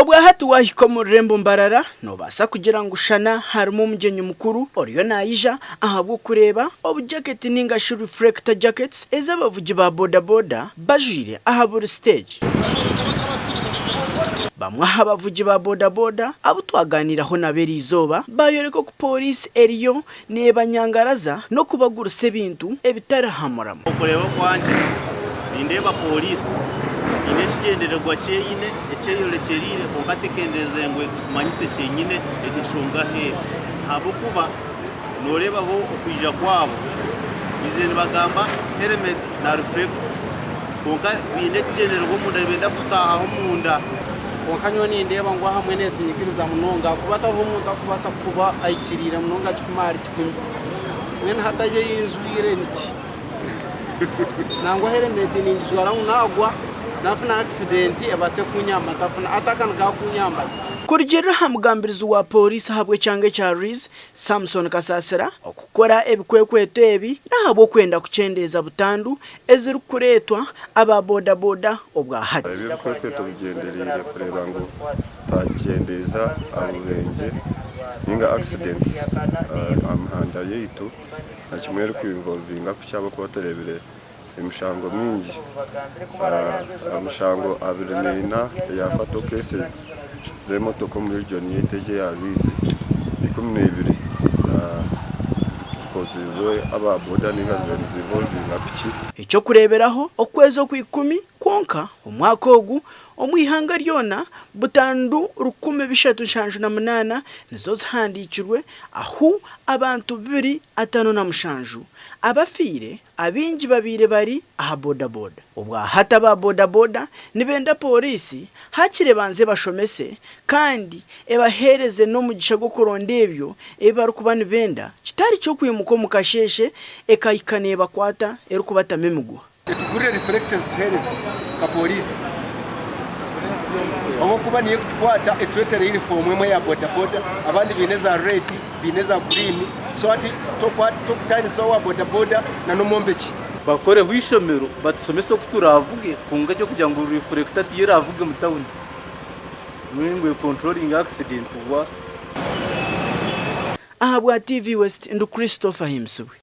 Obwahati waahika omu rurembo Mbarara noobaasa kugira ngu shana harimu omugyenyi mukuru oriyo naija ahabw'okureeba obujaketi ninga shi reflector jackets ezi abavugi ba boda boda bajwaire aha buri siteegi. Bamwe aha bavugi ba boda boda abu twaganiiraho nabo eriizooba baayoreka oku pooriisi eriyo neebanyangaraza n'okubagurisa ebintu ebitari aha muramo. Okureeba okwangye, nindeeba pooriisi eine ekigyendererwa ki eine eki eyorekyereire kwonka tekendeze ngu etumanyise kyenyine enshonga ahu eri ahabw'okuba nooreeba bo okwija kwabo baizire nibagamba helemeti na rifulekita kwonka baine ekigyendererwa omunda nibenda kututaahaho omunda. Kwonka nyowe nindeeba ngu ahamwe neetunyigiriza munonga ahakuba tariho omuntu arikubaasa kuba ahikiriire munonga kikumi ahari kikumi. Mbwenu hati ei njwaire niki? Nangwa helemeti ningijwara ngu naagwa naafuna akisidenti ebaase kunyamba ntafuna hati aka nikaakunyamba gye. Kurugiirira aha mugambirizi wa Pooriisi ahabw'ekyanga ekya Rwizi, Samson Kasasira, okukora ebikwekweto ebi n'ahabw'okwenda kukyendeeza butandu ezirikureetwa aba boda boda obwa hati. Ebi ebikwekweto bigyendereire kureeba ngu twakyendeeza obubenje ninga accidents aha mihanda yaitu na kimwe eriku involvinga piki ahabw'okuba tureebire emishango mingi, emishango 24 eya fatal cases z'emotoka omu region yaitu egi eya Rwizi, 12 zikozirwe aba boda ninga zibaire nizi involvinga piki. Eky'okureeberaho, okwezi okw'ikumi kwonka omwaka ogu, omu ihanga ryona, butandu 3778 nizo zihandiikirwe ahu abantu 257 abafiire Abaingi babaire bari aha bodaboda. Obwahati aba bodaboda nibenda pooriisi hakiri ebanze ebashomese kandi ebaheereze n'omugisha gw'okuronda ebyo ebi barikuba nibenda kitari ky'okwimuka omu kasheeshe ekahika neebakwata erikubatama emiguha. Etugurire reflector ezituheereze nka pooriisi ahabw'okuba niyo erikutukwata etureetere yunifoomu emwe eya bodaboda abandi baine eza reedi. Baine eza green so hati tokutaanisa owa boda boda na n'omwombeki. Bakoreho eishomero batusomese oku turaavuge kwonka eky'okugira ngu rifurekita tiyo eraavuge omu tawuni ngu ekonturoringe akisidenti wa. Ahabwa TV West ndi Christopher Ahimbisibwe.